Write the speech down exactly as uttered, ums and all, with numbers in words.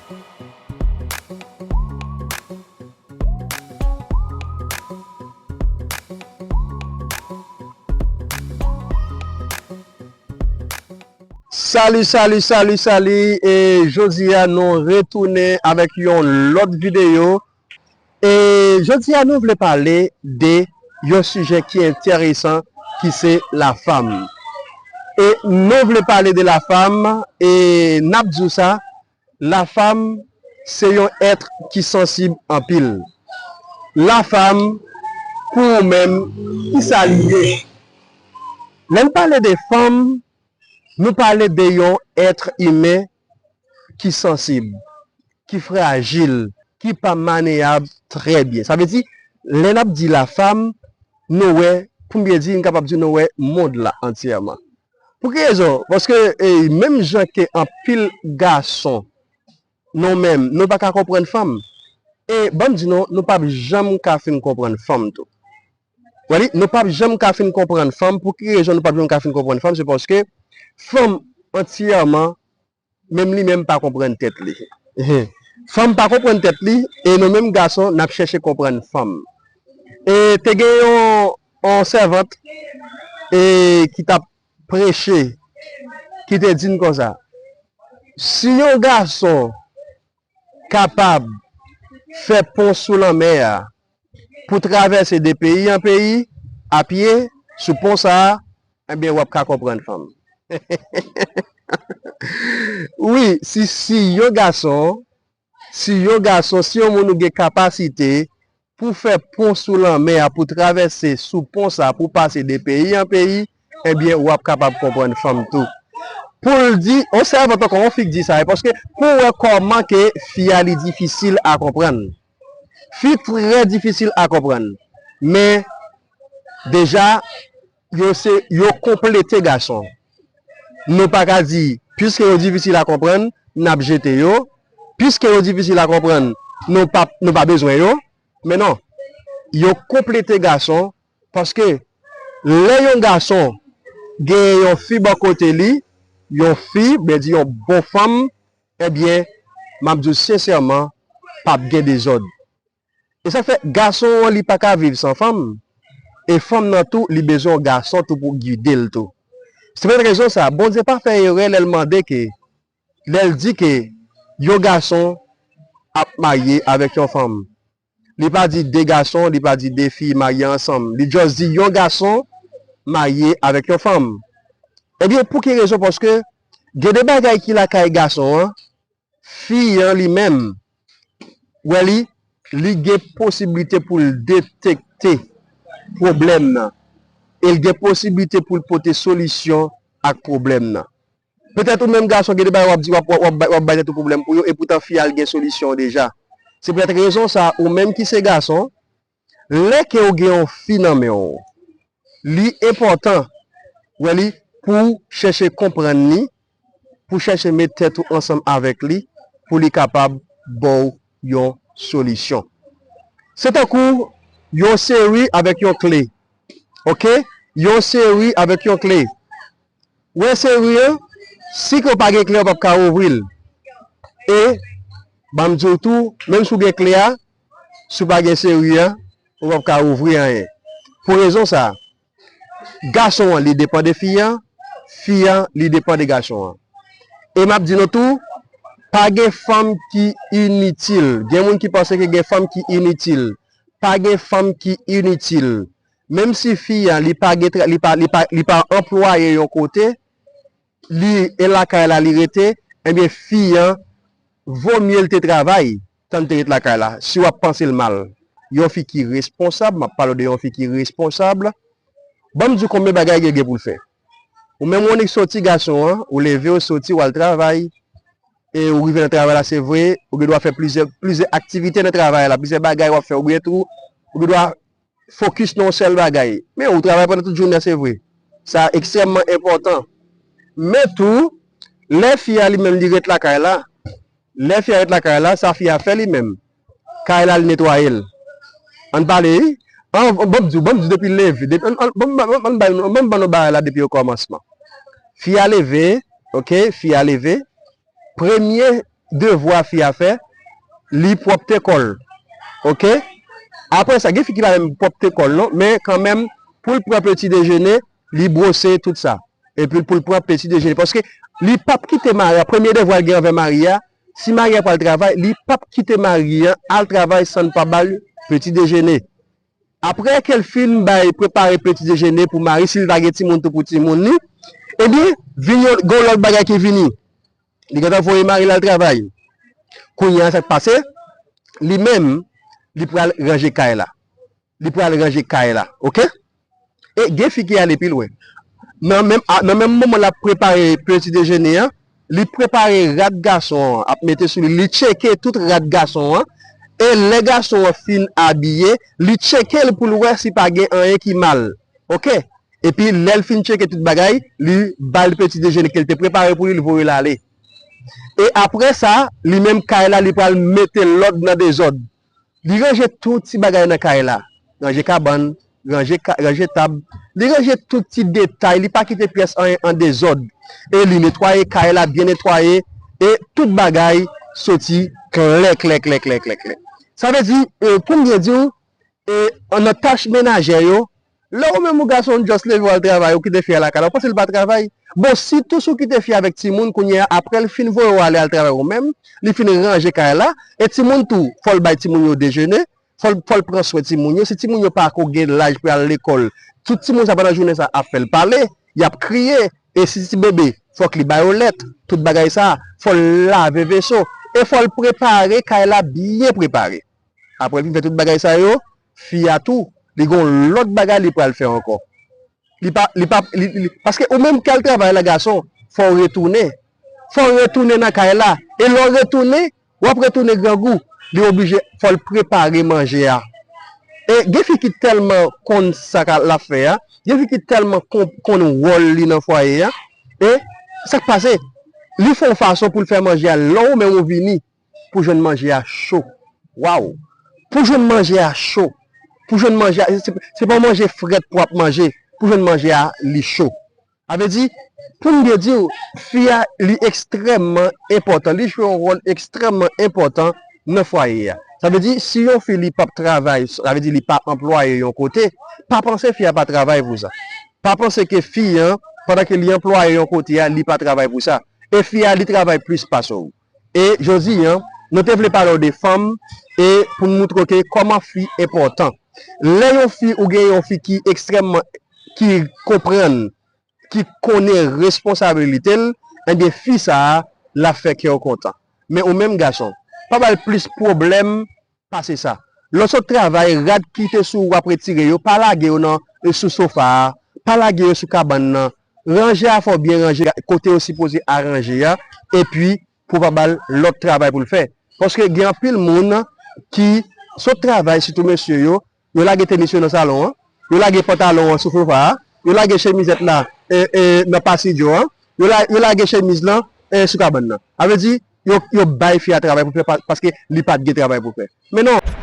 Salut, salut, salut, salut. E jodi a nou retounen avèk yon lòt videyo. E jodi a nou vle pale de yon sijè ki enteresan, ki se la femme. E nou vle pale de la femme, e n ap di w sa, la femme se yon èt ki sansib anpil. La femme, pou ou menm, ki sa li ye? Lè n pale de fanm, nou pale de yon èt imen ki sansib, ki frajil, ki pa manyab trè byen. Sa vle di, lè n ap di la femme, nou wè, pou m byen di, n kapab di nou wè mond la antyèman. Pou ki rezon? Paske, e, menm jan ke anpil gason, nou menm, nou pa ka konprann fanm. E ban m di nou, nou p ap janm ka fin konprann fanm tou. Wè li, nou p ap janm ka fin konprann fanm. Pou ki rezon nou p ap janm ka fin konprann fanm? Se paske fanm antyèman, menm li menm pa konprann tèt li. Fanm pa konprann tèt li, e nou menm gason, n ap chèche konprann fanm. E te gen yon, yon sèvant, e ki t ap preche, ki te di n konsa, si yon gason kapab fè pon sou lanmè a pou travèse de peyi an peyi, a pye, sou pon sa a, ebyen, w ap ka konprann fanm. Wi, si, si yon gason, si yon gason, si yon moun ou gen kapasite pou fè pon sou lanmè a, pou travèse sou pon sa a, pou pase de peyi an peyi, ebyen, w ap kapab konprann fanm tou. Pou l di, yon sèvant ankò, yon fi k di sa, e paske pou w wè kòman ke fi a li difisil a konprann. Fi trè difisil a konprann. Men, deja, yo se, yo konplete gason. Nou pa ka di, piske yo difisil a konprann, n ap jete yo. Piske yo difisil a konprann, nou pa, nou pa bezwen yo. Men non, yo konplete gason, paske lè yon gason gen yon fi bò kote li, yon fi, ben di yon bon fanm, ebyen, m ap di w sensèman, p ap gen dezòd. E sa k fè gason an li pa ka viv san fanm, e fanm nan tou, li bezwen yon gason tou pou gide l tou. Se poutèt rezon sa, Bondye pa fè erè lè l mande ke, lè l di ke yon gason ap marye avèk yon fanm. Li pa di de gason, li pa di de fi marye ansanm. Li just di yon gason marye avèk yon fanm. Ebyen, pou ki rezon? Paske gen de bagay ki lakay gason an, fi an li menm, wè li, li gen posiblite pou l detekte pwoblèm nan. E l gen posiblite pou l pote solisyon ak pwoblèm nan. Petèt ou menm gason, gen de bagay w ap di, w ap, w ap, w ap bay tèt ou pwoblèm pou yo, e poutan fi a l gen solisyon deja. Se petèt rezon sa, ou menm ki se gason, lè ke w gen yon fi nan men w, li enpòtan, wè li, pou w chèche konprann li, pou w chèche met tèt ou ansanm avèk li, pou li kapab ba w yon solisyon. Se tankou yon seri avèk yon kle. Oke? Yon seri avèk yon kle. Wè seri an, si ke w pa gen kle a, w p ap ka ouvri l. E, ban m di w tou, menm si w gen kle a, si w pa gen seri a, ou p ap ka ouvri anyen. Pou rezon sa, gason an, li depann de fi an, fi an, li depann de gason an. E m ap di nou tou, pa gen fanm ki initil. Gen moun ki panse ke gen fanm ki initil. Pa gen fanm ki initil. Menm si fi an, li pa gen tra-, li pa, li pa, li pa anplwaye yon kote, li e lakay la li rete, ebyen, fi an, vo mye l te travay, tan l te ret lakay la, si w ap panse l mal. Yon fi ki responsab, m ap pale w de yon fi ki responsab, ban m di w konbyen bagay gen, gen pou l fè. Ou menm, ou annik soti gason an, ou leve, ou soti, w al travay, e ou rive nan travay la, se vre, ou gen dwa fè plizyè, plizyè aktivite nan travay la, plizyè bagay w ap fè, oubyen tou, ou gen dwa fokis nan yon sèl bagay. Men ou travay pandan tout jounen an, se vre. Sa ekstrèmman enpòtan. Men tou, lè fi a li menm li ret lakay la, lè fi a ret lakay la, sa fi a fè li menm? Kay la, li netwaye l. Ann pale, wi. An, an, ban m di w, ban m di w, depi l leve, depi, an, an, ban m, ban m, ban m bay, ban m ban nou bagay la depi okòmansman. Fi a leve, oke, fi a leve. Premye devwa fi a fè, li pwòpte kò l. Oke? Apre sa, gen fi ki pa menm pwòpte kò l non, men kanmenm, pou l pran peti dejene, li bwose tout sa. Epi pou l pran peti dejene. Paske li p ap kite mari a, premye devwa l gen anvè mari a, si mari a pral travay, li p ap kite mari an al travay san l pa ba l peti dejene. Apre ke l fin bay, prepare peti dejene pou mari, si l ta gen timoun tou pou timoun li, ebyen, vin yon, gen yon lòt bagay ki vini. Li gentan voye mari l al travay. Kounye a, sa k pase? Li menm, li pral ranje kay la. Li pral ranje kay la, oke? E gen fi ki ale pi lwen. Nan menm, a, nan menm moman l ap prepare peti dejene an, li prepare rad gason an, ap mete sou li, li tcheke tout rad gason an, e lè gason an fin abiye, li tcheke l pou l wè si pa gen anyen ki mal, oke? Epi lè l fin tcheke tout bagay, li ba l peti dejene ke l te prepare pou li, li voye l ale. E apre sa, li menm kay la, li pral mete lòd nan dezòd. Li ranje tout ti bagay nan kay la. Ranje kabann, ranje, ranje tab. Li ranje tout ti detay. Li pa kite pyès anyen an dezòd. E li netwaye kay la, byen netwaye. E tout bagay soti klè, klè, klè, klè, klè, klè. Sa vle di, e, pou m byen di w, e, nan tach menajè yo, lè ou menm ou gason w just leve w al travay, ou kite fi a lakay la, ou panse l pa travay? Bon, sitou si w kite fi a avèk timoun, kounye a, apre l fin voye w ale al travay ou menm, li fin ranje kay la, e timoun tou, fò l bay timoun yo dejene, fò l, fò l pran swen timoun yo. Si timoun yo pa ko gen laj pou y al lekòl, tout timoun sa pandan jounen sa ap fè l pale, y ap kriye, e si ti bebe, fòk li ba yo lèt, tout bagay sa, fò l lave veso, e fò l prepare kay la byen prepare. Apre l fin fè tout bagay sa yo, fi a tou, li gen yon lòt bagay li pral fè ankò. Li pa, li pa, li, li, paske ou menm k al travay la, gason, fò w retounen. Fò w retounen nan kay la. E lè w retounen, w ap retounen grangou. Li oblije, fò l prepare manje a. E gen fi ki tèlman konn sa k al, l ap fè a, gen fi ki tèlman kon-, konn wòl li nan fwaye a, e sa k pase? Li fè yon fason pou l fè manje a, lè ou menm ou vini, pou jwenn manje a cho. Waw! Pou jwenn manje a cho. Pou jwenn manje a, se, se pa yon manje frèt pou w ap manje. Pou jwenn manje a, li cho. Sa vle di, pou m byen di w, fi a, li ekstrèmman enpòtan. Li jwe yon wòl ekstrèmman enpòtan nan fwaye a. Sa vle di, si yon fi li p ap travay, sa vle di li pa anplwaye yon kote, pa panse fi a pa travay pou sa. Pa panse ke fi an, pandan ke li anplwaye yon kote a, li pa travay pou sa. E fi a, li travay plis pase w. E jodi a, nou te vle pale w de fanm e pou n moutre w ke kòman fi enpòtan. Lè yon fi, ou gen yon fi ki ekstrèmman, ki konprann, ki konnen responsabilite l, enben fi sa a, l ap fè kè w kontan. Men ou menm gason, pa ba l plis pwoblèm pase sa. Lè w sot travay, rad ki te sou ou w ap retire yo, pa lage yo nan, sou sofa a, pa lage yo sou kabann nan. Ranje afè w byen ranje kote yo sipoze aranje a, epi pou w pa ba l lòt travay pou l fè. Paske gen anpil moun ki sot travay, sitou mesye yo, yo lage tenis yo nan salon an, yo lage pantalon an sou sofa a, yo lage chemizèt la, e, e, nan pasidyo an, yo la, yo lage chemiz lan, e, sou kabann nan. Sa vle di, yo, yo bay fi a travay pou fè pa-, paske li pa t gen travay pou fè. Men non,